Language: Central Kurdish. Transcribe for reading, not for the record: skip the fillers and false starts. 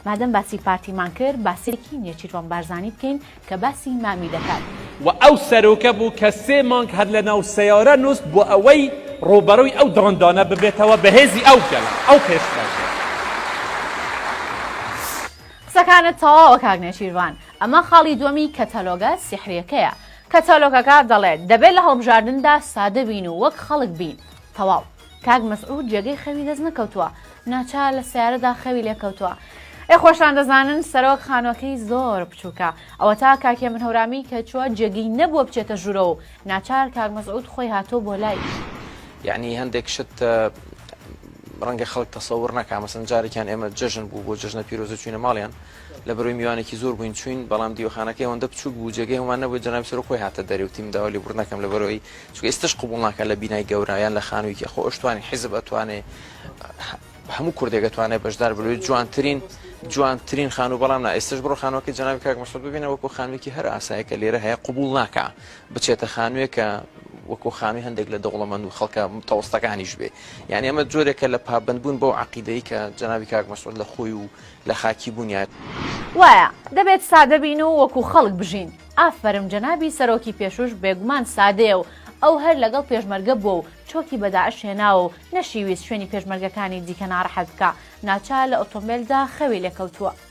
مادەم باسی پارتیمان کرد با سەیرێکی نێچیرڤان بارزانی بکەین کە باسی مامی دەکات. وە ئەو سەرۆکە بوو کە سێ مانگ هەر لە ناو سەیارە نوست بۆ ئەوەی ڕووبەڕووی ئەو دڕندانە ببێتەوە بە هێزی ئەو گەلە، ئەو پێشمەرگە. قسەکانت تەواوە کاک نێچیرڤان. ئەمە خاڵی دووەمی کەتەلۆگە سیحریەکەیە. کەتەلۆگەکە دەڵێت دەبێت لە هەڵبژاردندا سادە بین و وەک خەڵک بین. تەواو. کاک مەسعود جێگەی خەوی دەست نەکەوتووە ناچار لە سەیارەدا خەوی لێ کەوتووە. ئێ خۆشتان دەزانن سەرۆک خانوەکەی زۆر بچوکە ئەوەتا کاک هێمن هەورامی کە چوە جێگەی نەبووە بچێتە ژورەوە و ناچار کاک مەسعود خۆی هاتووە بۆ لای. یەعنی هەندێک شت ڕەنگە خەڵک تەسەور نەکا مەسەن جارێکیان ئێمە جەژن بوو بۆ جەژنە پیرۆزە چوینە ماڵیان لە بەرەوەی میوانێکی زۆر بووین چوین بەڵام دیوەخانەکەی ئەوەندە بچوک بوو جێگەی هەمان نەبوو جەنابی سەرۆک خۆی هاتە دەرێ وتی من داوا لێبوردن ئەکەم لە بەرەوەی چونکە ئێستش قبوڵ ناکات لە بینای گەورە یان لە خانوویەکی خۆ ئەشتوانی حیزب ئەتوانێ هەموو کوردێک ئەتوانێت بەشدار بلوێت جوانترین جوانترین خانوو بەڵام نا ئێستش بڕۆ خانووەکەی جەنابی کاک مەسعود ببینە وەکو خانوویەکی هەر ئاسایە کە لێرە هەیە قبوڵ ناکا بچێتە خانوویەک کە وەکو خانووی هەندێک لە دەوڵەمەند و خەڵکە متەوەستەکانیش بێ یعنی ئەمە جۆرێکە لە پابەندبوون بەو عەقیدەی کە جەنابی کاک مەسعود لە خۆی و لە خاکی بوونیان. وایە دەبێت سادە بین و وەکو خەڵک بژین. ئافەرم جەنابی سەرۆکی پێشوش بێگومان سادەیە و ئەو هەر لەگەڵ پێشمەرگە بووە و چۆکی بە داعش هێناوە و نەشیویست شوێنی پێشمەرگەکانی دیکە ناڕەحەت بکا ناچار لە ئۆتۆمبێلدا خەوی لێکەوتووە.